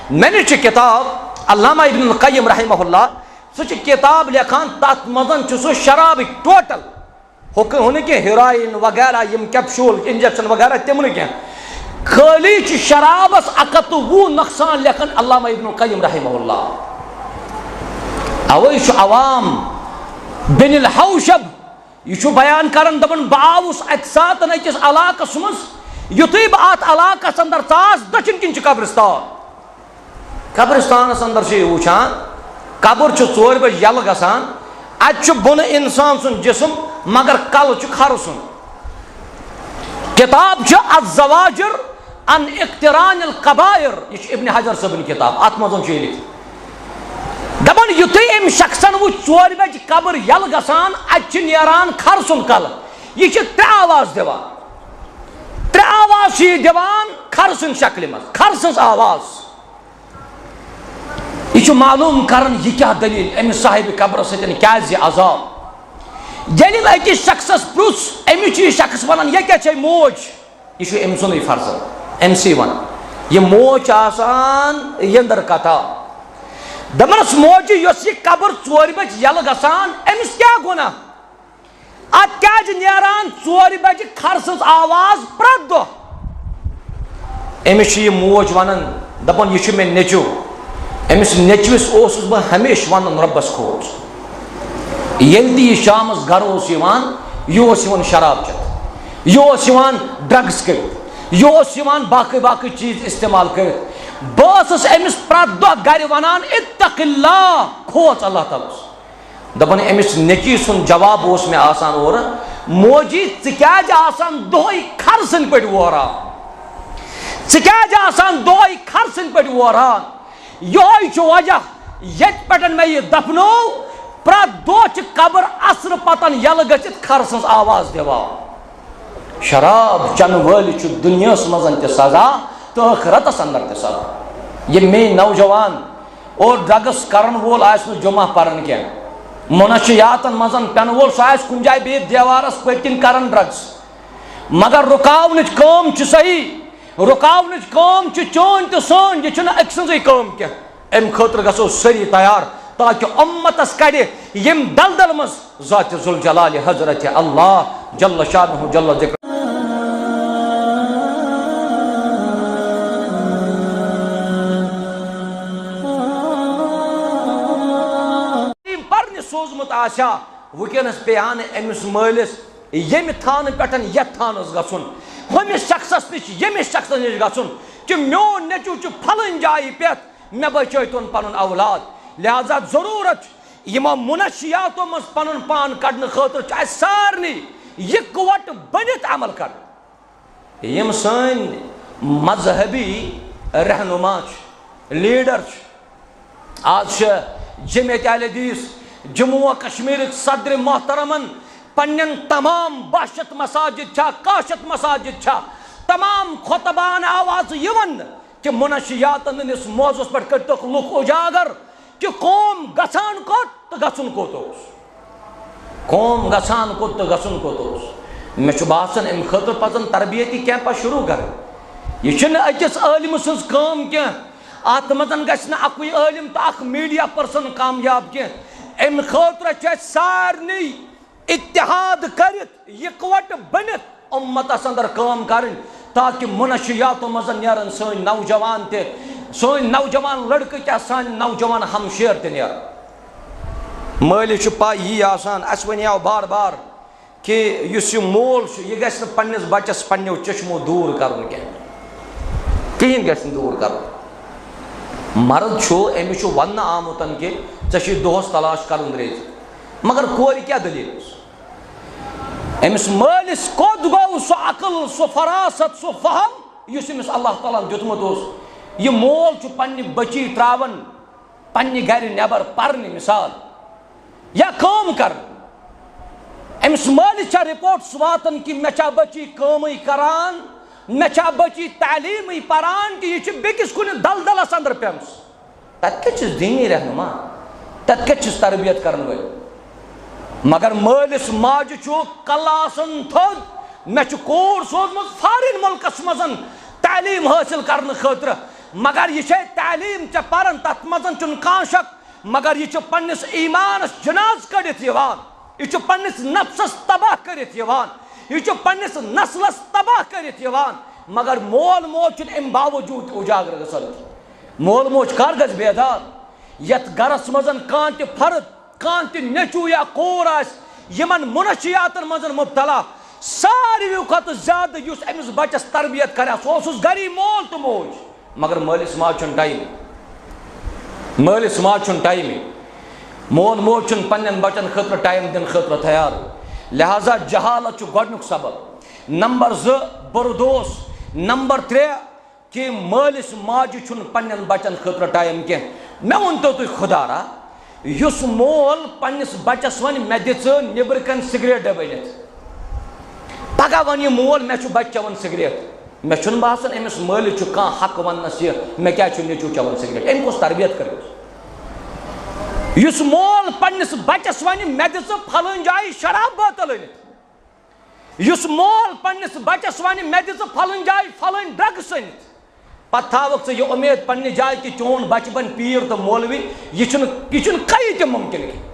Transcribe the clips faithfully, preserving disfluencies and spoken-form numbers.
مےٚ نِش چھِ کِتاب، علامہ ابن القیم رحمہ اللہ، سُہ چھُ کِتاب لیکھان، تَتھ منٛز چھُ سُہ شرابٕکۍ ٹوٹل، ہُہ کہِ-، ہُہ نہٕ کینٛہہ، ہیرویِن وغیرہ، یِم کیپشول، انجیکشن وغیرہ، تِم نہٕ کینٛہہ۔ خٲلی چھُ شرابس اَکھ ہَتھ تہٕ وُہ نۄقصان لیکھان علامہ ابن القیم رحمہ اللہ۔ اوے چھُ عوام بن الحوشب، یہِ چھُ بیان کران، دَپان، بہٕ آوُس اَکہِ ساتہٕ أکِس علاقس منٛز، یُتھُے بہٕ اَتھ علاقس اندر ژاس، دٔچھِنۍ کِنۍ چھُ قبرستان۔ قبرستانس اندر چھِ یہِ وٕچھان، قبر چھُ ژورِ بجہِ یَلہٕ گژھان، اَتہِ چھُ بۄنہٕ اِنسان سُنٛد جسم، مگر کلہٕ چھُ کھرٕ سُنٛد۔ کِتاب چھِ الزواجر عن اقتران القبائر، یہِ چھِ ابن حجر صٲبٕنۍ کِتاب، اَتھ منٛز چھُ یہِ لیکھِتھ۔ دَپان، یُتھُے أمۍ شخصن وٕچھ ژورِ بجہِ قبر یَلہٕ گژھان، اَتہِ چھِ نیران کھرٕ سُنٛد کلہٕ، یہِ چھِ ترٛےٚ آواز دِوان۔ ترٛےٚ آواز چھِ یہِ دِوان کھرٕ سٕنٛدِ شکلہِ منٛز، کھرٕ سٕنٛز آواز۔ یہِ چھُ معلوم کران، یہِ کیٛاہ دٔلیٖل، أمِس صاحبِ قبرس سۭتۍ کیٛازِ یہِ عذاب۔ ییٚلہِ أمۍ أکِس شخصس پرُژھ، أمِس چھُ یہِ شخص ونان، "یہِ کیٛاہ چھے موج؟" یہِ چھُ أمۍ سُنٛدُے فرض، أمۍ سٕے ون۔ یہِ موج چھِ آسان یٔنٛدٕر کتھا۔ دپنس، "موجہِ، یۄس یہِ قبر ژورِ بجہِ یَلہٕ گژھان، أمِس کیٛاہ گۄناہ؟" اتھ کیازِ نیران ژورِ بجہِ کھر سٕنٛز آواز پرٛٮ۪تھ دۄہ؟ أمِس چھِ یہِ موج ونان، دپان، "یہِ چھُ مےٚ نیٚچو، أمِس نیٚچوِس اوسُس بہٕ ہمیشہِ ونان رۄبس کھوژ۔" ییٚلہِ تہِ یہِ شامس گرٕ اوس یِوان، یہِ اوس یِوان شراب چٮ۪تھ، یہِ اوس یِوان ڈرگس کٔرِتھ، یہِ اوس یِوان باقٕے باقٕے چیٖز استعمال کٔرِتھ۔ بہٕ ٲسٕس أمِس پرٛٮ۪تھ دۄہ گرِ ونان، "اتق اللہ، کھوژ اللہ تعالیٰ ہس۔" دپان، أمِس نیٚچی سُنٛد جواب اوس مےٚ آسان اورٕ، "موجی، ژٕ کیٛازِ آسان دۄہے کھر سٕنٛدۍ پٲٹھۍ ووران؟ ژٕ کیٛازِ آسان دۄہے کھر سٕنٛدۍ پٲٹھۍ ووران؟ یِہوٚے چھُ وجہ، ییٚتہِ پٮ۪ٹھ مےٚ یہِ دفنوو، پرٛٮ۪تھ دۄہ چھِ قبر عصرٕ پتن یَلہٕ گٔژھِتھ کھر سٕنٛز آواز دِوان۔" شراب چنہٕ وٲلِس چھُ دُنیاہَس منٛز تہِ سزا تہٕ ٲخرتَس اندر تہِ سزا۔ یہِ میٲنۍ نوجوان اور ڈرگس کرن وول آسہِ نہٕ جمعہ پران کینٛہہ، منشیاتن منٛز پٮ۪نہٕ وول، سُہ آسہِ کُنہِ جایہِ بِہِتھ دیوارس پٔتۍ کِنۍ کران ڈرگس۔ مگر رُکاونٕچ کٲم چھِ صحیح، رُکاونٕچ کٲم چھِ چٲنۍ تہٕ سٲنۍ، یہِ چھُنہٕ أکۍ سٕنٛزٕے کٲم کینٛہہ۔ امہِ خٲطرٕ گژھو سٲری تیار، تاکہ اُمتس کڑِ ییٚمہِ دلدل منٛز ذات ذوالجلال حضرت اللہ جل شانہ جل ذکر۔ پرنہِ سوٗزمُت آسہِ ہا، وٕنکیٚنس پیٚیہِ ہا نہٕ أمِس مٲلِس ییٚمہِ تھانہٕ پٮ۪ٹھ یتھ تھانس گژھُن، ہُمِس شخصس نِش ییٚمِس شخصس نِش گژھُن، کہِ میون نیٚچو چھُ پھلٲنۍ جایہِ پٮ۪تھ، مےٚ بچٲوتون پنُن اولاد۔ لہذا ضرورت چھِ یِمو منشیاتو منٛز پنُن پان کڑنہٕ خٲطرٕ چھُ اسہِ سارنٕے یکوٹہٕ بٔنِتھ عمل کرُن۔ یِم سٲنۍ مذہبی رہنما چھِ، لیڈر چھِ، آز چھِ جمعیت اہل حدیث جموں و کشمیرٕکۍ صدر محترمن پننٮ۪ن تمام باہ شتھ مساجد چھا، کاہ شتھ مساجد چھا، تمام خطبان آو آز یہِ وننہٕ کہِ منشیاتن ہٕنٛدِس موضوعس پٮ۪ٹھ کٔرۍتوکھ لُکھ اجاگر کہِ قوم گژھان کوٚت تہٕ گژھُن کوٚت اوس۔ قوم گژھان کوٚت تہٕ گژھُن کوٚت اوس۔ مےٚ چھُ باسان، امہِ خٲطرٕ پزن تربیتی کیمپس شروع کرٕنۍ۔ یہِ چھُنہٕ أکِس عٲلمہٕ سٕنٛز کٲم کینٛہہ۔ اتھ منٛز گژھِ نہٕ اکُے عٲلم تہٕ اکھ میڈیا پرسن کامیاب کینٛہہ۔ امہِ خٲطرٕ چھُ اسہِ سارنٕے اتحاد کٔرِتھ، یکوٹہٕ بٔنِتھ امتس اندر کٲم کرٕنۍ، تاکہ منشیاتو منٛز نیرن سٲنۍ نوجوان تہِ، سٲنۍ نوجوان لڑکہٕ کیٛاہ، سانہِ نوجوان ہمشیر تہِ نیرن۔ مٲلِس چھُ پَے یی آسان، اَسہِ وَنیٛاو بار بار کہِ یُس یہِ مول چھُ، یہِ گژھِ نہٕ پنٛنِس بَچَس پنٛنیو چٔشمو دوٗر کَرُن کینٛہہ، کِہیٖنۍ گژھِ نہٕ دوٗر کَرُن۔ مرد چھُ، أمِس چھُ وَننہٕ آمُت کہِ ژےٚ چھُے دۄہَس تلاش کَرُن درٛیٚجہِ، مگر کورِ کیٛاہ دٔلیٖل ٲس؟ أمِس مٲلِس کوٚت گوٚو سُہ عقل، سُہ فراست، سُہ فہم، یُس أمِس اللہ تعالیٰ ہَن دیُتمُت اوس؟ یہِ مول چھُ پنٛنہِ بٔچی ترٛاوان پننہِ گرِ نٮ۪بر پرنہِ، مثال، یا کٲم کرنہِ۔ أمِس مٲلِس چھا رپورٹس واتان کہِ مےٚ چھا بٔچی کٲمٕے کران، مےٚ چھا بٔچی تعلیٖمٕے پران، کہِ یہِ چھِ بیٚکِس کُنہِ دلدلس اندر پیمٕژ؟ تتہِ کتہِ چھِس دیٖنی رہنما؟ تتہِ کتہِ چھِس تربیت کرن وٲلۍ؟ مگر مٲلِس ماجہِ چھُ کلہٕ آسان تھوٚد۔ مےٚ چھُ کوٗر سوزمٕژ فارِن مُلکس منٛز تعلیٖم حٲصِل کرنہٕ خٲطرٕ۔ مگر یہِ چھے تعلیٖم ژےٚ پران، تتھ منٛز چھُنہٕ کانٛہہ شک، مگر یہِ چھُ پننِس ایمانس جناز کٔڑِتھ یِوان، یہِ چھُ پننِس نفسس تباہ کٔرِتھ یِوان، یہِ چھُ پننِس نسلس تباہ کٔرِتھ یِوان۔ مگر مول موج چھُنہٕ امہِ باوجود تہِ اجاگر گژھان۔ مول موج کر گژھِ بیدار؟ یتھ گرس منٛز کانٛہہ تہِ فرد، کانٛہہ تہِ نیٚچوٗ یا کوٗر آسہِ یِمن منشیاتن منٛز مبتلا، ساروِیو کھۄتہٕ زیادٕ یُس أمِس بچس تربیت کرِ، سُہ اوسُس گری مول تہٕ موج، مگر مٲلِس ماجہِ چھُنہٕ ٹایمٕے۔ مٲلِس ماجہِ چھُنہٕ ٹایمٕے۔ مول موج چھُنہٕ پننٮ۪ن بچن خٲطرٕ ٹایم دِنہٕ خٲطرٕ تیار۔ لہذا جہالت چھُ گۄڈنیُک سبب۔ نمبر زٕ، بُرٕ دوس۔ نمبر ترٛےٚ، کہِ مٲلِس ماجہِ چھُنہٕ پننٮ۪ن بچن خٲطرٕ ٹایم کینٛہہ۔ مےٚ ؤنۍ تو تُہۍ خۄدا را، یُس مول پننِس بچس ونہِ، "مےٚ دِ ژٕ نیٚبرٕ کنہِ سگریٹ ڈبہٕ أنِتھ"، پگاہ ونہِ یہِ مول، "مےٚ چھُ بچہِ چٮ۪وان سگریٹ"، مےٚ چھُنہٕ باسان أمِس مٲلِس چھُ کانٛہہ حق وننس یہِ، "مےٚ کیٛازِ چھُ نیٚچوٗ چٮ۪وان سگریٹ"، أمۍ کۄس تربیت کٔرمٕژ؟ یُس مول پننِس بچس ونہِ، "مےٚ دِ ژٕ فلٲنۍ جایہِ شراب بٲتل أنِتھ"، یُس مول پننِس بچس ونہِ، "مےٚ دِ ژٕ فلٲنۍ جایہِ فلٲنۍ ڈرگس أنِتھ"، پتہٕ تھاوکھ ژٕ یہِ اُمید پننہِ جایہِ کہِ چون بچہِ بنہِ پیٖر تہٕ مولوی، یہِ چھُنہٕ، یہِ چھُنہٕ کہیٖنۍ تہِ مُمکِن کینٛہہ۔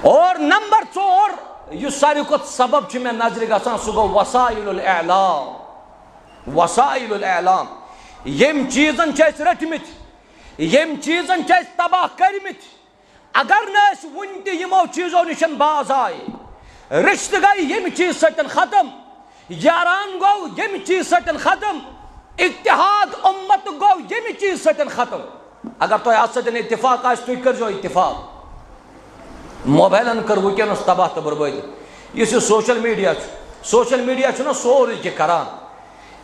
اور نمبر ژور، یُس ساروی کھۄتہٕ سبب چھُ مےٚ نظرِ گژھان، سُہ گوٚو وسائل الاعلام۔ وسائل الاعلام، ییٚمۍ چیٖزن چھِ أسۍ رٔٹمٕتۍ، ییٚمۍ چیٖزن چھِ أسۍ تباہ کٔرمٕتۍ، اگر نہٕ أسۍ وُنہِ تہِ یِمو چیٖزو نِش باز آیہِ، رشتہٕ گٔے ییٚمہِ چیٖز سۭتۍ ختم، یاران گوٚو ییٚمہِ چیٖز سۭتۍ ختم، اتحاد امت گوٚو ییٚمہِ چیٖز سۭتۍ ختم۔ اگر تۄہہِ اتھ سۭتۍ اتفاق آسہِ، تُہۍ کٔرزیو اتفاق۔ موبایلن کٔر وٕنکیٚنس تباہ تہٕ بربٲدی۔ یُس یہِ سوشل میڈیا چھُ، سوشل میڈیا چھُنہ سورُے کینٛہہ کران۔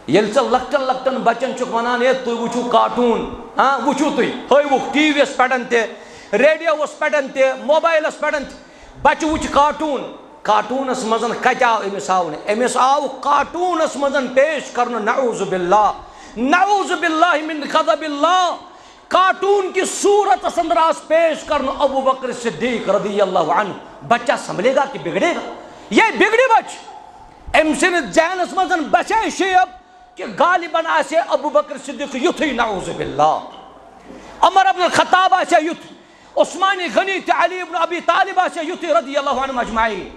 ییٚلہِ ژٕ لۄکٹٮ۪ن لۄکٹٮ۪ن بچن چھُکھ ونان، "ہے، تُہۍ وٕچھِو کارٹوٗن"، ہاں، وٕچھِو تُہۍ، ہٲوِکھ ٹی وی یس پٮ۪ٹھ تہِ، ریڈیوس پٮ۪ٹھ تہِ، موبایلس پٮ۪ٹھ تہِ، بچہِ وٕچھِ کارٹوٗن۔ کارٹوٗنس منٛز کتہِ آو أمِس ہاونہٕ؟ أمِس آو کارٹوٗنس منٛز پیش کرنہٕ، نعوذ باللہ، نعوذ باللہ من غضب اللہ۔ کارٹوٗن کِس صوٗرتس اندر آس پیش کرنہٕ ابو بکر صدیق رضی اللہ عنہ۔ بچہ سنبھلے گا کہ بگڑے گا؟ یہ بگڑی بچ۔ أمۍ سٕنٛدِس ذہنس منٛز بسے شیپ کہِ غالباً آسہِ ابو بکر صدیق یُتھُے، نعوذ باللہ۔ عمر ابن الخطاب آسہِ یُتھ، عثمان غنی تہٕ علی ابن ابی طالب آسہِ یُتھُے، رضی اللہ عنہم اجمعین۔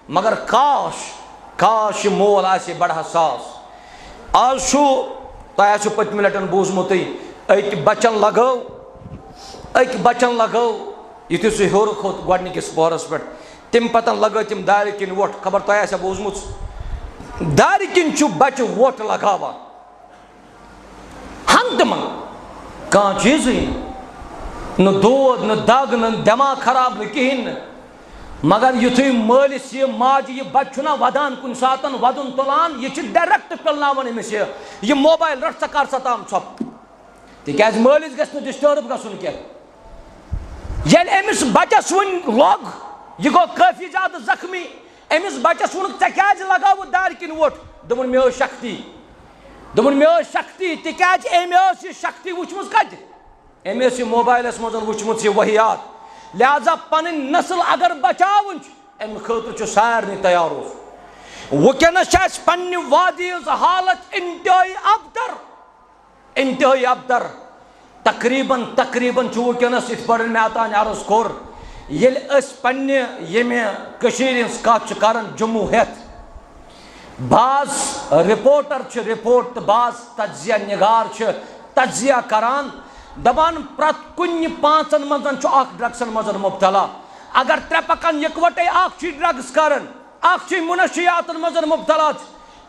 مگر کاش، کاش یہِ مول آسہِ بڑٕ حساس۔ آز چھُ، تۄہہِ آسیو پٔتمہِ لٹہِ بوٗزمُتٕے، أکۍ بچن لگٲو، أکۍ بچن لگٲو، یُتھُے سُہ ہیوٚر کھوٚت گۄڈٕنِکِس پوہرس پٮ۪ٹھ، تَمہِ پتہٕ لگٲو تِم دارِ کِنۍ وۄٹھ۔ خبر تۄہہِ آسیا بوٗزمُت، دارِ کِنۍ چھُ بچہٕ وۄٹھ لگاوان۔ ہن تہِ منٛگ کانٛہہ چیٖزٕے نہٕ، نہٕ دود، نہٕ دگ، نہٕ دٮ۪ماغ خراب، نہٕ کِہیٖنۍ نہٕ۔ مگر یُتھُے مٲلِس یہِ ماجہِ یہِ بچہٕ چھُنہ ودان، کُنہِ ساتن ودُن تُلان، یہِ چھِ ڈایریکٹ پِلناوان أمِس یہِ، "یہِ موبایل رٹھ، ژٕ کر سا تام ژھۄپہٕ"۔ تِکیازِ مٲلِس گژھِ نہٕ ڈسٹرب گژھُن کینٛہہ۔ ییٚلہِ أمِس بچس وُنہِ لوٚگ، یہِ گوٚو کٲفی زیادٕ زخمی، أمِس بچس ووٚنُکھ، "ژےٚ کیازِ لگاوُتھ دارِ کِنۍ وۄٹھ؟" دوٚپُن، "مےٚ ٲس شکتی۔" دوٚپُن، "مےٚ ٲس شکتی"، تِکیازِ أمۍ ٲس یہِ شکتی وٕچھمٕژ کتہِ؟ أمۍ ٲس یہِ موبایلس منٛز وٕچھمٕژ یہِ وحیات۔ لہذا پنٕنۍ نسل اگر بچاوٕنۍ چھِ، امہِ خٲطرٕ چھُ سارنٕے تیار روزُن۔ وٕنکیٚنس چھِ اسہِ پننہِ وادی ہٕنٛز حالت انتہٲئی ابتر، انتہٲئی ابتر۔ تقریباً، تقریباً چھُ وٕنکیٚنس، یِتھ پٲٹھۍ مےٚ اوتانۍ عرض کوٚر، ییٚلہِ أسۍ پننہِ ییٚمہِ کٔشیٖرِ ہٕنٛز کتھ چھِ کران، جموں ہٮ۪تھ، بعض رپورٹر چھِ رپورٹ تہٕ بعض تجزیہ نگار چھِ تجزیہ کران، دپان پرٛٮ۪تھ کُنہِ پانٛژن منٛز چھُ اکھ ڈرگسن منٛز مبتلا۔ اگر ترٛےٚ پکن یکوٹے، اکھ چھُ ڈرگس کران، اکھ چھُ منشیاتن منٛز مبتلا،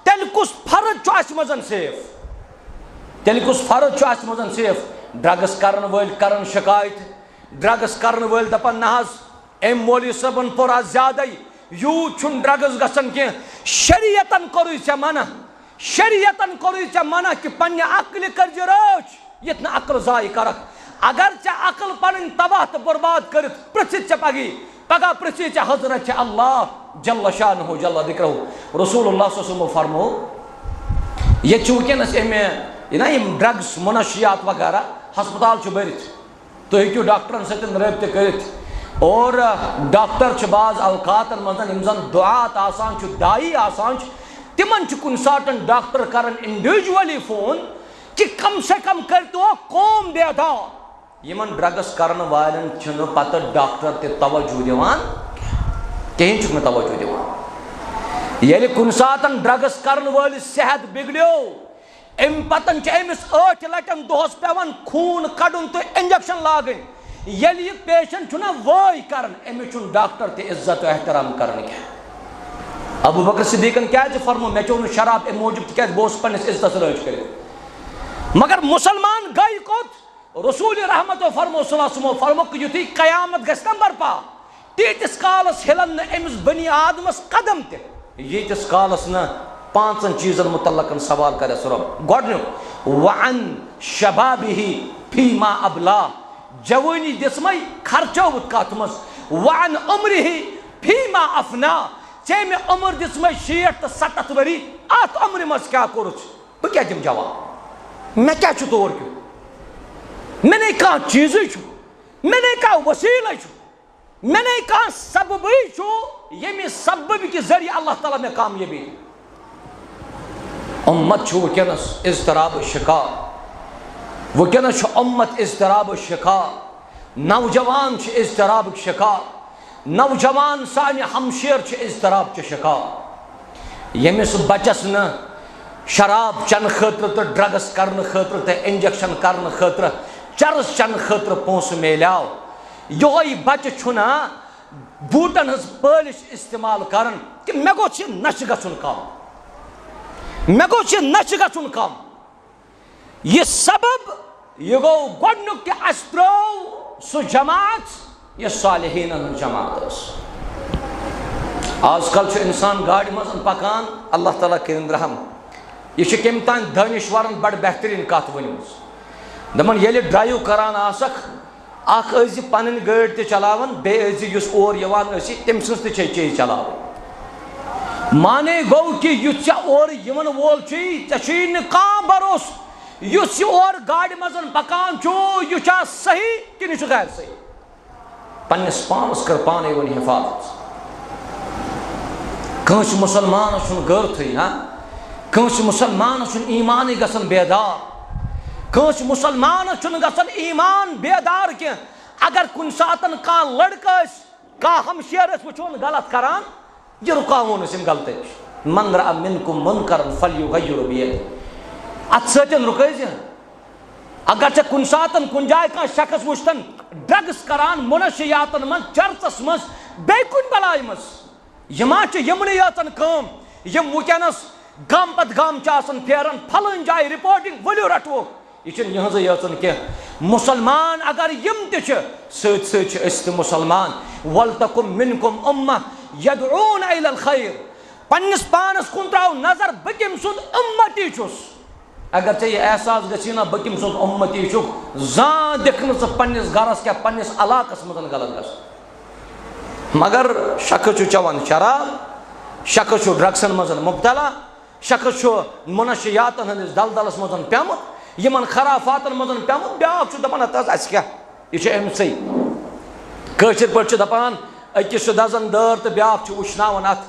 تیٚلہِ کُس فرد چھُ اسہِ منٛز سیف؟ تیٚلہِ کُس فرد چھُ اسہِ منٛز سیف؟ ڈرگس کرن وٲلۍ کرن شکایت، ڈرگس کرن وٲلۍ دپن، "نہ حظ، أمۍ مولوی صٲبن پوٚر از زیادے، یوٗت چھُنہٕ ڈرگس گژھان کینٛہہ، شریعتن کوٚرُے ژےٚ منع۔" شریعتن کوٚرُے ژےٚ منع کہِ پننہِ عقلہِ کٔرزِ رٲچھ، یِتھ نہٕ عقل ضایع کرکھ۔ اگر ژےٚ عقل پنٕنۍ تباہ تہٕ برباد کٔرِتھ پرژھِ ژےٚ پگی، پگاہ پرژھی ژےٚ حضرت اللہ جل شانہ جل ذکرہ، رسول اللہ صلی اللہ علیہ وسلم فرمو، ییٚتہِ چھِ وٕنکیٚنس امہِ، یہِ نا یِم ڈرگس، منشیات وغیرہ، ہسپتال چھُ بٔرِتھ۔ تُہۍ ہیٚکِو ڈاکٹرن سۭتۍ رٲبطہٕ کٔرِتھ۔ اور ڈاکٹر چھِ بعض اوقاتن منٛز یِم زن دُعات آسان چھُ، داعی آسان چھُ، تِمن چھُ کُنہِ ساتن ڈاکٹر کران انڈیویجولی فون کہ کم سے کم کٔرۍتو قوم بیدار۔ یِمن ڈرگس کرن والٮ۪ن چھُنہٕ پتہٕ ڈاکٹر تہِ توجہ دِوان، کِہیٖنۍ چھُکھ نہٕ توجہ دِوان۔ ییٚلہِ کُنہِ ساتن ڈرگس کرن وٲلِس صحت بِگڑیو، امہِ پتن چھِ أمِس ٲٹھِ لٹٮ۪ن دۄہس پٮ۪وان خوٗن کڑُن تہٕ انجیکشن لاگٕنۍ۔ ییٚلہِ یہِ پیشنٹ چھُنہ وٲے کران، أمِس چھُنہٕ ڈاکٹر تہِ عزت و احترام کران کینٛہہ۔ ابو بکر صدیقن کیازِ فرمو، مےٚ چیوٚو نہٕ شراب امہِ موٗجوٗب، تِکیازِ بہٕ اوسُس پننِس عزتس رٲچھ کٔرِتھ۔ مگر مسلمان گٔے کوٚت؟ رسول رحمتو فرمو صلی اللہ علیہ وسلمو فرمو کہ یُتھُے قیامت گژھِ نہ برپا، تیٖتِس کالس ہِلن نہٕ أمِس بنی آدمس قدم تہِ، ییٖتِس کالس نہٕ پانٛژن چیٖزن متعلقن سوال کرٮ۪س رۄب۔ گۄڈنیُک، وعن شبابہ فیما ابلا، جوٲنی دِژمَے، خرچٲوٕتھ کتھ منٛز؟ وعن عمرہ فیما افنا، ژےٚ مےٚ عمر دِژمَے شیٹھ تہٕ ستتھ ؤری، اتھ عمرِ منٛز کیٛاہ کوٚرُتھ؟ بہٕ کیٛاہ دِمہٕ جواب؟ مےٚ کیٛاہ چھُ تور کیُتھ؟ مےٚ نے کانٛہہ چیٖزٕے چھُ، مےٚ نے کانٛہہ وسیٖلَے چھُ، مےٚ نے کانٛہہ سببٕے چھُ، ییٚمہِ سببہٕ کہِ ذٔریعہٕ اللہ تعالیٰ مےٚ کامیٲبی دِیہِ۔ اُمت چھُ وٕنکیٚنَس اضطراب شکار، وٕنکیٚنَس چھُ اُمت اضطراب شکار، نوجوان چھِ اضطراب شکار، نوجوان سانہِ ہمشیر چھِ اضطراب چہِ شکار۔ ییٚمِس بچس نہٕ شراب چنہٕ خٲطرٕ تہٕ ڈرگس کرنہٕ خٲطرٕ تہٕ انجیکشن کرنہٕ خٲطرٕ، چرس چنہٕ خٲطرٕ پونٛسہٕ میلیو، یِہوٚے بچہٕ چھُنہ بوٗٹن ہٕنٛز پٲلِش استعمال کران کہ مےٚ گوٚژھ یہِ نشہٕ گژھُن کم، مےٚ گوٚژھ یہِ نشہٕ گژھُن کم۔ یہِ سبب، یہِ گوٚو گۄڈنیُک کہ اَسہِ ترٛٲو سُہ جماعت، یۄس صالحیٖنَن ہٕنٛز جماعت ٲس۔ آز کل چھُ اِنسان گاڑِ منٛز پکان، اللہ تعالیٰ کٔرِن رحم۔ یہِ چھُ کٔمۍ تام دٲنِشوَرَن بڑٕ بہتریٖن کَتھ ؤنمٕژ۔ دَپان، ییٚلہِ ڈرایو کران آسکھ، اکھ ٲسۍ زِ پنٕنۍ گٲڑۍ تہِ چلاوان، بیٚیہِ ٲسۍ زِ یُس اور یِوان ٲسی، تٔمۍ سٕنٛز تہِ چھے چے چلاوٕنۍ۔ معنی گوٚو کہِ یُس ژےٚ اورٕ یِوان وول چھُے، ژےٚ چھُے نہٕ کانٛہہ بھروسہٕ۔ یُس یہِ اورٕ گاڑِ منٛز پکان چھُ، یہِ چھا صحیح کِنہٕ یہِ چھُ غیر صحیح؟ پننِس پانس کر پانے وۄنۍ حفاظت۔ کٲنٛسہِ مُسلمانس چھُنہٕ غٲرتھٕے، ہاں؟ کٲنٛسہِ مُسلمانس چھُنہٕ ایمانٕے گژھان بیدار۔ کٲنٛسہِ مُسلمانس چھُنہٕ گژھان ایمان بیدار کینٛہہ۔ اگر کُنہِ ساتن کانٛہہ لڑکہٕ ٲسۍ، کانٛہہ ہمشیر ٲسۍ وٕچھون غلط کران، یہِ رُکاوون أسۍ اَمہِ غلطی نِش۔ من رأى منكم منكرا فليغيره بيده۔ اتھ سۭتۍ رُکٲے زِ۔ اگر ژےٚ کُنہِ ساتن کُنہِ جایہِ کانٛہہ شخص وٕچھتن ڈرگس کران، منشیاتن منٛز، چرسس منٛز، بیٚیہِ کُنہِ بلایہِ منٛز، یہِ ما چھِ یِمنٕے یٲژن کٲم، یِم وٕنکیٚنس گام پتہٕ گام چھِ آسان پھیران، پھلٲنۍ جایہِ رپورٹنگ، ؤلِو رٹوکھ۔ یہِ چھِنہٕ یِہٕنٛزٕے یٲژَن کینٛہہ۔ مُسلمان اگر یِم تہِ چھِ، سۭتۍ سۭتۍ چھِ أسۍ تہِ مُسلمان۔ ولتکن منکم امہ یدعون الی الخیر۔ پننِس پانَس کُن ترٛاو نظر، بہٕ کٔمۍ سُنٛد اُمتی چھُس۔ اگر ژےٚ یہِ احساس گژھی نہ، بہٕ کٔمۍ سُنٛد اُمتی چھُکھ، زانٛہہ دِکھ نہٕ ژٕ پننِس گرَس کیٛاہ، پننِس علاقَس منٛز غلط گژھُن۔ مگر شخص چھُ چٮ۪وان شراب، شخص چھُ ڈرگسن منٛز مبتلا، شخص چھُ منشیاتن ہٕنٛدِس دلدلس منٛز پیومُت، یِمن خرافاتن منٛز پیومُت۔ بیٛاکھ چھُ دپان، ہتہٕ حظ، اسہِ کیٛاہ، یہِ چھُ أمۍ سٕے۔ کٲشِر پٲٹھۍ چھِ دپان، أکِس چھُ دزان دٲر تہٕ بیٛاکھ چھُ وٕشناوان اتھ۔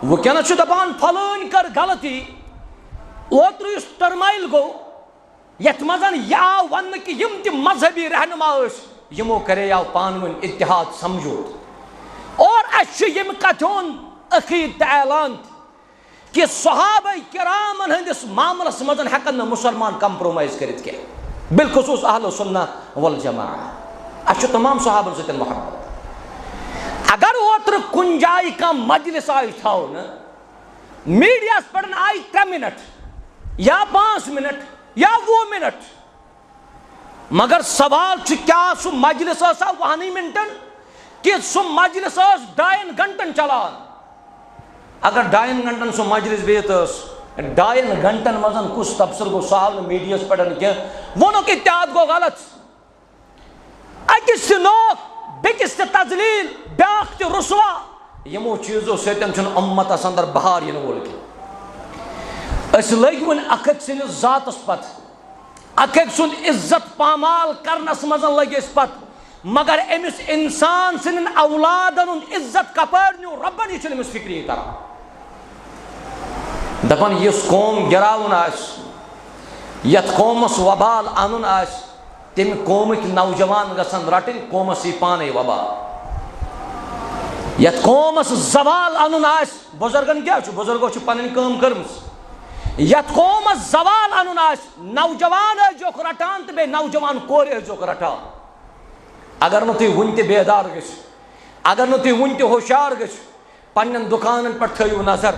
وٕنکیٚنس چھُ دپان، فلٲنۍ کٔر غلطی۔ اوترٕ یُس ترمایل گوٚو، یتھ منٛز یہِ آو وننہٕ کہِ یِم تہِ مذہبی رہنما ٲسۍ، یِمو کریاو پانہٕ ؤنۍ اتحاد سمجھوتہٕ۔ اور اسہِ چھُ ییٚمہِ کتھِ ہُنٛد عقیدٕ تہٕ اعلان تہِ۔ کہ صحابہ کرامن ہٕنٛدِس معاملس منٛز ہٮ۪کن نہٕ مُسلمان compromise کٔرِتھ کینٛہہ، بالخصوص اہل سنہ والجماعہ۔ اَسہِ چھُ تمام صحابن سۭتۍ محبت۔ اگر اوترٕ کُنہِ جایہِ کانٛہہ مجلس آیہِ تھاونہٕ، میڈیاہس پٮ۪ٹھ آیہِ ترٛےٚ منٹ یا پانٛژھ منٹ یا وُہ منٹ، مگر سوال چھُ، کیٛاہ سُہ مجلس ٲسا وُہنٕے منٹن، کہِ سُہ مجلس ٲس ڈاین گھنٹن چلان؟ اگر ڈاین گھنٹن سُہ مجلس بِہِتھ ٲس، ڈاین گھنٹن منٛز کُس تبصرٕ گوٚو، سُہ آو نہٕ میڈیاہس پٮ۪ٹھ کینٛہہ، ووٚنُکھ اتحاد گوٚو غلط۔ أکِس تہِ نوکھ، بیٚکِس تہِ تذلیل، بیٛاکھ تہِ رسوا۔ یِمو چیٖزو سۭتۍ چھُنہٕ اُمتس اندر بہار یِنہٕ وول کینٛہہ۔ أسۍ لٔگۍ وۄنۍ اکھ أکۍ سٕنٛدِس ذاتس پتہٕ۔ اکھ أکۍ سُنٛد عزت پامال کرنس منٛز لٔگۍ أسۍ پتہٕ، مگر أمِس انسان سٕنٛدٮ۪ن اولادن ہُنٛد عزت کپٲرۍ نیوٗ رۄبن، یہِ چھُنہٕ أمِس فکری تران۔ دپان، یُس قوم گراوُن آسہِ، یتھ قومس وبال انُن آسہِ، تمہِ قومٕکۍ نوجوان گژھن رٹٕنۍ قومس یی پانے وبال۔ یتھ قومس زوال انُن آسہِ، بزرگن کیٛاہ چھُ؟ بزرگو چھِ پنٕنۍ کٲم کٔرمٕژ۔ یتھ قومس زوال انُن آسہِ، نوجوان ٲسۍزیوکھ رٹان تہٕ بیٚیہِ نوجوان کورِ ٲسۍزیوکھ رٹان۔ اگر نہٕ تُہۍ وُنہِ تہِ بیدار گٔژھِو، اگر نہٕ تُہۍ وُنہِ تہِ ہوشیار گٔژھِو، پننٮ۪ن دُکانن پٮ۪ٹھ تھٲیِو نظر۔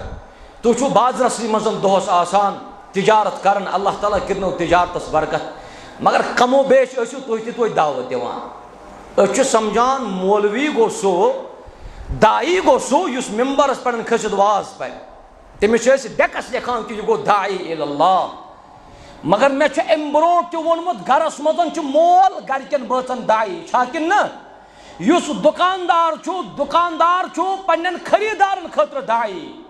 تُہۍ چھِو بازرَسٕے منٛز دۄہَس آسان، تجارت کران، اللہ تعالیٰ کٔرِنو تجارتَس برکت۔ مگر کم و بیش ٲسِو تُہۍ تہِ توتہِ دعوت دِوان۔ أسۍ چھِ سمجھان، مولوی گوٚو سُہ، داعی گوٚو سُہ، یُس ممبرَس پٮ۪ٹھ کھٔسِتھ واز پَرِ۔ تٔمِس چھِ أسۍ ڈیکس لیکھان کہِ یہِ گوٚو داعی الی اللہ۔ مگر مےٚ چھُ اَمہِ برونٛٹھ تہِ ووٚنمُت، گرس منٛز چھُ مول گرِکٮ۪ن بٲژن داعی، چھا کِنہٕ نہ؟ یُس دُکاندار چھُ، دُکاندار چھُ پننٮ۪ن خریدارن خٲطرٕ داعی۔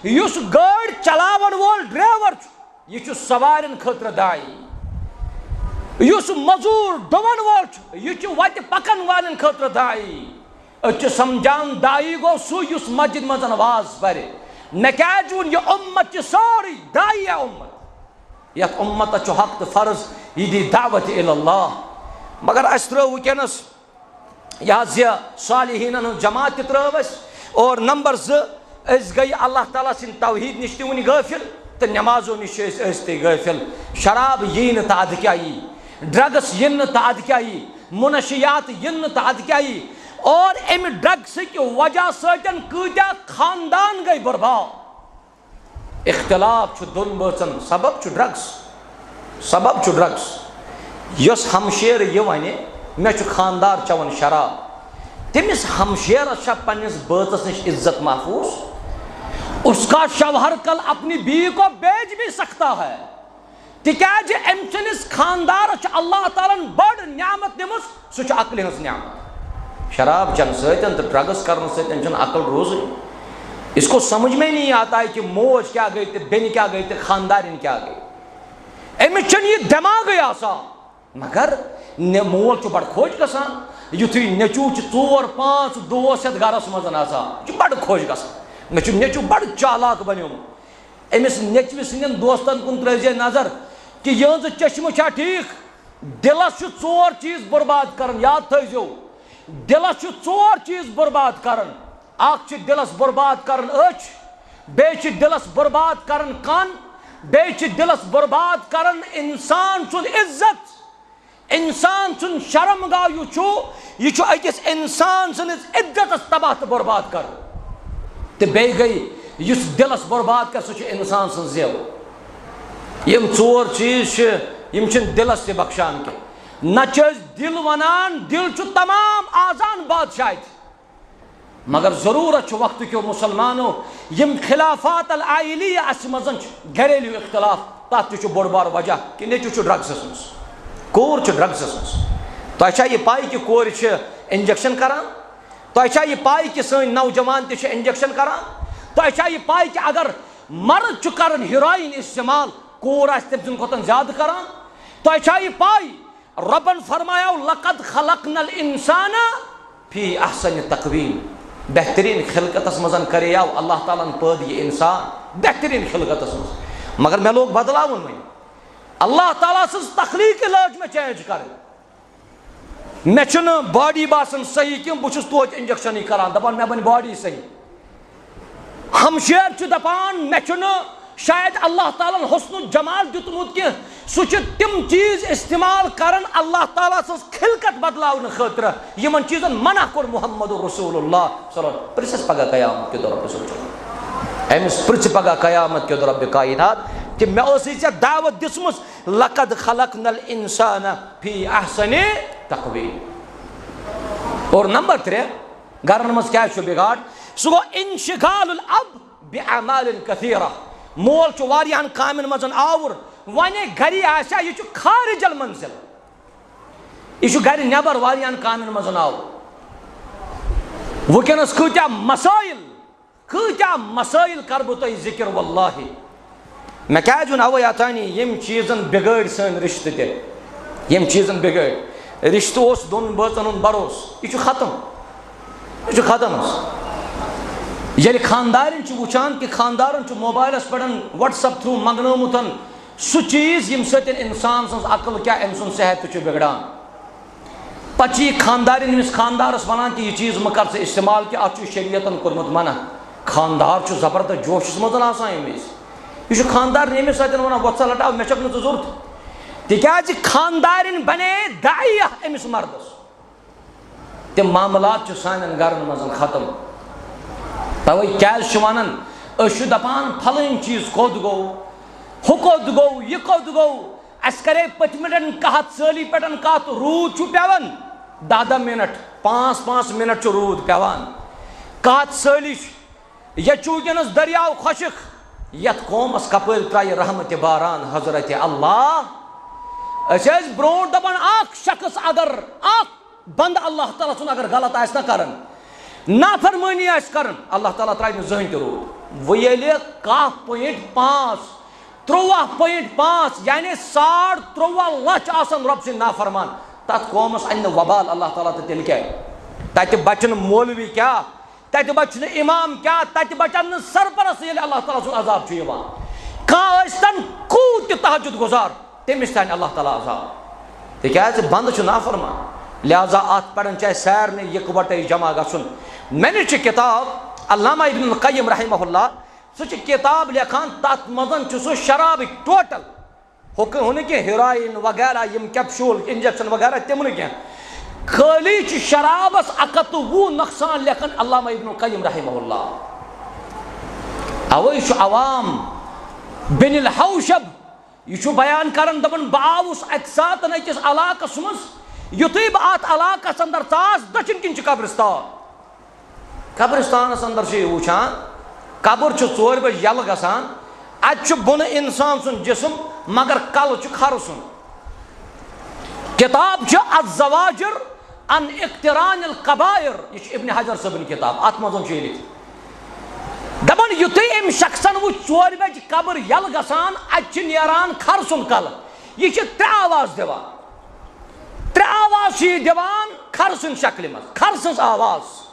یُس گٲڑۍ چلاون وول ڈرائیور چھُ، یہِ چھُ سوارٮ۪ن خٲطرٕ داعی۔ یُس مزوٗر ڈُوَن وول چھُ، یہِ چھُ وتہِ پکن والٮ۪ن خٲطرٕ داعی۔ أسۍ چھِ سمجھان، داعی گوٚو سُہ یُس مسجد منٛز واز پرِ۔ مےٚ کیازِ ووٚن، یہِ اُمت چھِ سٲرٕے داعیہ اُمت۔ یتھ اُمتس چھُ حق تہٕ فرض یہِ دی دعوت الی اللہ۔ مگر اسہِ ترٲو وٕنکیٚنس یہِ حظ یہِ صالحیٖنن ہٕنٛز جماعت تہِ ترٲو اسہِ۔ اور نمبر زٕ، أسۍ گٔے اللہ تعالیٰ سٕنٛدِ توحیٖد نِش تہِ وُنہِ غٲفِل تہٕ نمازو نِش چھِ أسۍ ٲسۍتٕے غٲفِل۔ شراب یی نہٕ تہٕ ادٕ کیٛاہ یی؟ ڈرگس یِن نہٕ تہٕ ادٕ کیٛاہ یی؟ منشیات یِن نہٕ تہٕ ادٕ کیٛاہ یی؟ اور امہِ ڈرگسٕکۍ وجہ سۭتۍ کۭتیٛاہ خاندان گٔے برباد۔ اختلاف چھُ دۄن بٲژن، سبب چھُ ڈرگس، سبب چھُ ڈرگس۔ یۄس ہمشیرٕ یہِ ونہِ، مےٚ چھُ خاندار چٮ۪وان شراب، تٔمِس ہمشیرس چھا پننِس بٲژس نِش عزت محفوظ؟ اس کا شوہر کل اپنی بیوی کو بیچ بھی سکتا ہے۔ تِکیٛازِ أمۍ سٕنٛدِس خانٛدارَس چھِ اللہ تعالیٰ ہَن بٔڑ نعمت دِمٕژ، سُہ چھُ عقلہِ ہٕنٛز نعمت۔ شراب چٮ۪نہٕ سۭتۍ تہٕ ڈرگس کرنہٕ سۭتۍ چھُنہٕ عقل روزٕے۔ اس کو سمجھ میں نہیں آتا ہے کہ موج کیا گئی تہٕ بیٚنہِ کیا گئی تہٕ خانٛدارِنۍ کیا گئی۔ أمِس چھُنہٕ یہِ دٮ۪ماغٕے آسان۔ مگر نے-، مول چھُ بڑٕ خۄش گژھان، یُتھُے نیٚچوٗ چھُ ژور پانٛژھ دوس ہٮ۪تھ گرس منٛز آسان، یہِ چھُ بڑٕ خۄش گژھان۔ مےٚ چھُ نیٚچوٗ بڑٕ چالاک بنیومُت۔ أمِس نیٚچوِ سٕنٛدٮ۪ن دوستن کُن ترٲوزِ نظر کہِ یِہٕنٛز چشمہٕ چھا ٹھیٖک۔ دِلس چھُ ژور چیٖز برباد کران، یاد تھٲیزیو۔ دِلس چھُ ژور چیٖز برباد کران۔ اکھ چھِ دِلس برباد کران أچھ، بیٚیہِ چھِ دِلس برباد کران کن، بیٚیہِ چھِ دِلس برباد کران انسان سُنٛد عزت۔ انسان سُنٛد شرم گاہ یُس چھُ، یہِ چھُ أکِس انسان سٕنٛدِس عزتس تباہ تہٕ برباد کران۔ تہٕ بیٚیہِ گٔے یُس دِلس برباد کرِ، سُہ چھُ انسان سٕنٛز زیو۔ یِم ژور چیٖز چھِ، یِم چھِنہٕ دِلس تہِ بخشان کینٛہہ۔ نہ چھِ أسۍ دِل ونان، دِل چھُ تمام اعضاہن بادشاہ تہِ۔ مگر ضروٗرت چھُ وقتہٕ کیو مسلمانو، یِم خلافات العائلیہ اَسہِ منٛز چھِ، گھریلو اختلاف، تَتھ تہِ چھُ بوٚڑ بار وجہ کہِ نیٚچوٗ چھُ ڈرگسَس منٛز، کوٗر چھِ ڈرگسَس منٛز۔ تۄہہِ چھا یہِ پَے کہِ کورِ چھِ انجیکشن کران؟ تۄہہِ چھا یہِ پَے کہِ سٲنۍ نوجوان تہِ چھِ انجیکشن کران؟ تۄہہِ چھا یہِ پَے کہِ اگر مرد چھُ کران ہیروئن استعمال، کوٗر آسہِ تٔمۍ سٕنٛدِ کھۄتہٕ زیادٕ کران؟ تۄہہِ چھا یہِ پَے رۄبن فرمایو، "لقد خلقنا الانسان فی احسن تقویم"، بہترین خلقتس منٛز کریو اللہ تعالیٰ ہن پٲدٕ یہِ انسان بہترین خلقتس منٛز۔ مگر مےٚ لوگ بدلاوُن وۄنۍ، اللہ تعالیٰ سٕنٛز تخلیق لٲج مےٚ چینج کرٕنۍ۔ مےٚ چھُنہٕ باڈی باسان صحیح کینٛہہ، بہٕ چھُس توتہِ انجیکشنٕے کران، دپان مےٚ بنہِ باڈی صحیح۔ ہمشیر چھُ دپان، مےٚ چھُنہٕ شاید اللہ تعالیٰ ہن حسن الجمال دیُتمُت کینٛہہ، سُہ چھُ تِم چیٖز استعمال کران اللہ تعالیٰ سٕنٛز خلقت بدلاونہٕ خٲطرٕ، یِمن چیٖزن منع کوٚر محمد رسول اللہ صلی اللہ علیہ وسلم۔ پرٛژھس پگاہ قیامت کہِ دۄہ رۄبہِ صٲب چھُ۔ أمِس پرٛژھِ پگاہ قیامت کہِ دۄہ رۄبہِ کائنات کہِ مےٚ ٲسٕے ژےٚ دعوت دِژمٕژ، "لقد خلقنا الانسان فی احسن تقویم"۔ اور نمبر ترٛےٚ، گرن منٛز کیٛاہ چھُ بگاڑ؟ سُہ گوٚو انشغال الاب باعمال کثیرہ۔ مول چھُ واریاہن کامٮ۪ن منٛز آوُر، وۄنۍ گرِ آسہِ ہا، یہِ چھُ خارج المنزل، یہِ چھُ گرِ نٮ۪بر واریاہن کامٮ۪ن منٛز آوُر۔ وٕنکیٚنس کۭتیاہ مسائل، کۭتیاہ مسائل کرٕ بہٕ تۄہہِ ذکر، واللہ۔ مےٚ کیازِ ووٚن اوے اوتانی، ییٚمۍ چیٖزن بِگٲڑۍ سٲنۍ رِشتہٕ تہِ، ییٚمۍ چیٖزن بِگٲڑۍ۔ رِشتہٕ اوس دۄن بٲژن ہُنٛد بروسہٕ، یہِ چھُ ختم، یہِ چھُ ختم حظ۔ ییٚلہِ خاندارٮ۪ن چھُ وٕچھان کہِ خاندارن چھُ موبایلس پٮ۪ٹھ WhatsApp through منٛگنٲومُت سُہ چیٖز ییٚمہِ سۭتۍ اِنسان سٕنٛز عقل کیٛاہ، أمۍ سُنٛد صحت تہِ چھُ بِگڑان۔ پَتہٕ چھُ یہِ خانٛدارِنۍ أمِس خانٛدارَس وَنان کہِ یہِ چیٖز مہٕ کر ژٕ استعمال، کہِ اَتھ چھُ شریعتَن کوٚرمُت منع۔ خانٛدار چھُ زبردست جوشَس منٛز آسان ییٚمہِ وِزِ۔ یہِ چھُ خانٛدارِنۍ ییٚمِس سۭتۍ وَنان، "وۄتھ سا لَٹاو، مےٚ چھَکھ نہٕ ژٕ ضوٚرتھ۔" تِکیٛازِ خانٛدارِنۍ بَنے داعیہ أمِس مَردَس۔ تِم معاملات چھِ سانٮ۪ن گرن منٛز ختم۔ توے کیازِ چھِ ونان، أسۍ چھِ دپان، پھلٲنۍ چیٖز کوٚت گوٚو، ہُہ کوٚت گوٚو، یہِ کوٚت گوٚو؟ اسہِ کرے پٔتمہِ لٹہِ قحط سٲلی پٮ۪ٹھ کتھ، روٗد چھُ پٮ۪وان دَہ دَہ منٹ، پانٛژھ پانٛژھ منٹ چھُ روٗد پٮ۪وان۔ قحط سٲلی چھُ، ییٚتہِ چھُ وٕنکیٚنَس دٔریاو خۄشک۔ یَتھ قومَس کَپٲرۍ ترٛایہِ رحمتِ باران حضرت اللہ؟ أسۍ ٲسۍ برونٛٹھ دَپان، اَکھ شخص اگر، اَکھ بنٛدٕ اللہ تعالیٰ سُنٛد اگر غلط آسہِ نہ کَران، نافرمٲنی آسہِ کَران، اللہ تعالیٰ ترٛایہِ نہٕ زٕہٕنۍ تہِ روٗد۔ وۄنۍ ییٚلہِ کاہ پوینٹ پانٛژھ، تُرٛواہ پوینٹ پانٛژھ، یعنی ساڑ تُرٛواہ لَچھ آسَن رۄب سٕنٛدۍ نافرمان، تَتھ قومَس اَنہِ نہٕ وبال اللہ تعالیٰ، تہٕ تیٚلہِ کیٛاہ؟ تَتہِ بَچَن مولوی کیٛاہ؟ تَتہِ بَچہِ نہٕ اِمام کیٛاہ، تَتہِ بَچَن نہٕ سرپرست، ییٚلہِ اللہ تعالیٰ سُنٛد عذاب چھُ یِوان۔ کانٛہہ ٲسۍ تَن کوٗت تہِ تہجد گُزار، تٔمِس تہِ اَنہِ اللہ تعالیٰ عذاب۔ تِکیٛازِ بنٛدٕ چھُ نافرمان، لہذا اَتھ پٮ۪ٹھ چھُ اَسہِ سارنٕے یِکوَٹَے جمع گژھُن۔ مےٚ نِش چھِ کِتاب علامہ ابن القیم رحمہ اللہ، سُہ چھُ کِتاب لیکھان، تَتھ منٛز چھُ سُہ شرابٕکۍ ٹوٹل ہُہ کہٕ-، ہُہ نہٕ کینٛہہ، ہیرویِن وغیرہ، یِم کیپشول، انجیکشن وغیرہ، تِم نہٕ کینٛہہ۔ خٲلی چھُ شرابس اَکھ ہَتھ تہٕ وُہ نۄقصان لیکھان علامہ ابن القیم رحمہ اللہ۔ اوے چھُ عوام بن الحوشب، یہِ چھُ بیان کران، دپان، بہٕ آوُس اَکہِ ساتہٕ أکِس علاقس منٛز، یُتھُے بہٕ اَتھ علاقس اندر ژاس، دٔچھِنۍ کِنۍ چھُ قبرستان۔ قبرستانس اندر چھِ یہِ وٕچھان، قبر چھُ ژورِ بجہِ یَلہٕ گژھان، اَتہِ چھُ بۄنہٕ اِنسان سُنٛد جسم، مگر کلہٕ چھُ خرٕ سُنٛد۔ کِتاب چھِ الزواجر عن اقتران القبائر، یہِ چھُ ابن حجر صٲبٕنۍ کِتاب، اَتھ منٛز چھُ یہِ لیکھِتھ۔ دَپان، یُتھُے أمۍ شخصن وٕچھ ژورِ بجہِ قبر یَلہٕ گژھان، اَتہِ چھِ نیران خرٕ سُنٛد کلہٕ، یہِ چھِ ترٛےٚ آواز دِوان، ترٛےٚ آواز چھِ یہِ دِوان خرٕ سٕنٛدِ شکلہِ منٛز، خرٕ سٕنٛز آواز۔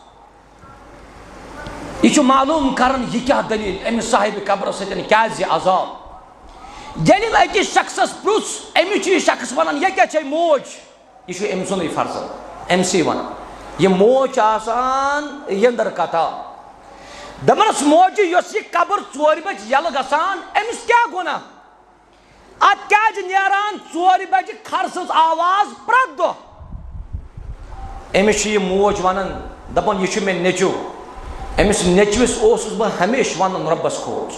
یہِ چھُ معلوم کران، یہِ کیٛاہ دٔلیٖل، أمِس صاحبِ قبرس سۭتۍ کیٛازِ یہِ عذاب؟ ییٚلہِ أکِس شخصس پرُژھ، أمِس چھُ یہِ شخص ونان، "یہِ کیٛاہ چھے موج؟" یہِ چھُ أمۍ سُنٛدُے فرض، أمۍ سٕے ونان۔ یہِ موج چھِ آسان یٔنٛدٕر کتا۔ دپنس، "موجہِ، یۄس یہِ قبر ژورِ بجہِ یَلہٕ گژھان، أمِس کیٛاہ گۄناہ؟" اتھ کیازِ نیران ژورِ بجہِ خر سٕنٛز آواز پرٛٮ۪تھ دۄہ؟ أمِس چھِ یہِ موج ونان، دپان، "یہِ چھُ مےٚ نیٚچو۔ أمِس نیٚچوِس اوسُس بہٕ ہمیشہِ ونان، رۄبس کھوژ۔"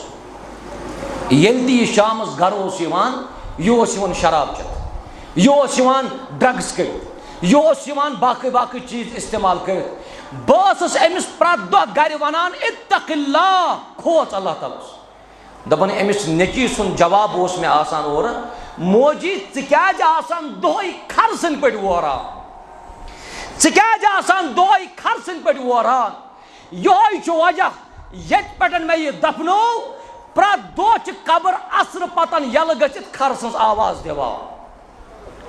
ییٚلہِ تہِ یہِ شامس گرٕ اوس یِوان، یہِ اوس یِوان شراب چٮ۪تھ، یہِ اوس یِوان ڈرگس کٔرِتھ، یہِ اوس یِوان باقٕے باقٕے چیٖز استعمال کٔرِتھ۔ بہٕ ٲسٕس أمِس پرٛٮ۪تھ دۄہ گرِ ونان، "اتق اللہ، کھوژ اللہ تعالیٰ ہس۔" دپان، أمِس نیٚچی سُنٛد جواب اوس مےٚ آسان اورٕ، "موجی، ژٕ کیٛازِ آسان دۄہے خر سٕنٛدۍ پٲٹھۍ ووران؟ ژٕ کیٛازِ آسان دۄہے خر سٕنٛدۍ پٲٹھۍ ووران؟" یِہوٚے چھُ وجہ، ییٚتہِ پٮ۪ٹھ مےٚ یہِ دفنوو، پرٛٮ۪تھ دۄہ چھِ قبر عصرٕ پتن یَلہٕ گٔژھِتھ خر سٕنٛز آواز دِوان۔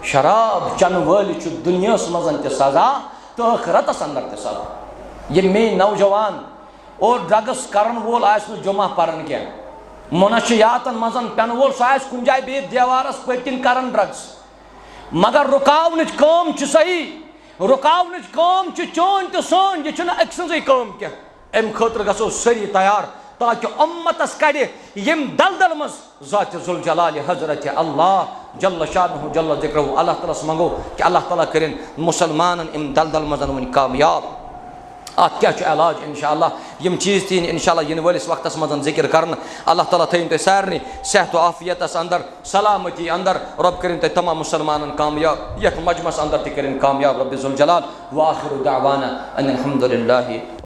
شراب چنہٕ وٲلِس چھُ دُنیاہَس منٛز تہِ سزا تہٕ ٲخرتَس اندر تہِ سزا۔ یِم میٲنۍ نوجوان اور ڈرگس کرن وول آسہِ نہٕ جمعہ پران کینٛہہ، منشیاتن منٛز پٮ۪نہٕ وول، سُہ آسہِ کُنہِ جایہِ بِہِتھ دیوارس پٔتۍ کِنۍ کران ڈرگس، مگر رُکاونٕچ کٲم چھِ صحیح، رُکاونٕچ کٲم چھِ چٲنۍ تہٕ سٲنۍ، یہِ چھُنہٕ أکۍ سٕنٛزٕے کٲم کینٛہہ۔ اَمہِ خٲطرٕ گژھو سٲری تیار، تاکہِ اُمتس کڑِ ییٚمہِ دلدل منٛز ذات ذوالجلال حضرت اللہ جل شانہ جل ذکرہ۔ اللہ تعالیٰ ہس منگو کہ اللہ تعالیٰ کرن مسلمانن امہِ دلدل منٛز وۄنۍ کامیاب۔ اتھ کیٛاہ چھُ علاج؟ انشاءاللہ یِم چیٖز تہِ یِن انشاءاللہ یِنہٕ وٲلِس وقتس منٛز ذکر کرنہٕ۔ اللہ تعالیٰ تھٲیِن تُہۍ سارنٕے صحت و عافیتس اندر، سلامتی اندر۔ رۄب کٔرِن تۄہہِ تمام مسلمانن کامیاب، یتھ مجمعس اندر تہِ کٔرِن کامیاب رب ذوالجلال۔ وآخر دعوانا ان الحمد للہ۔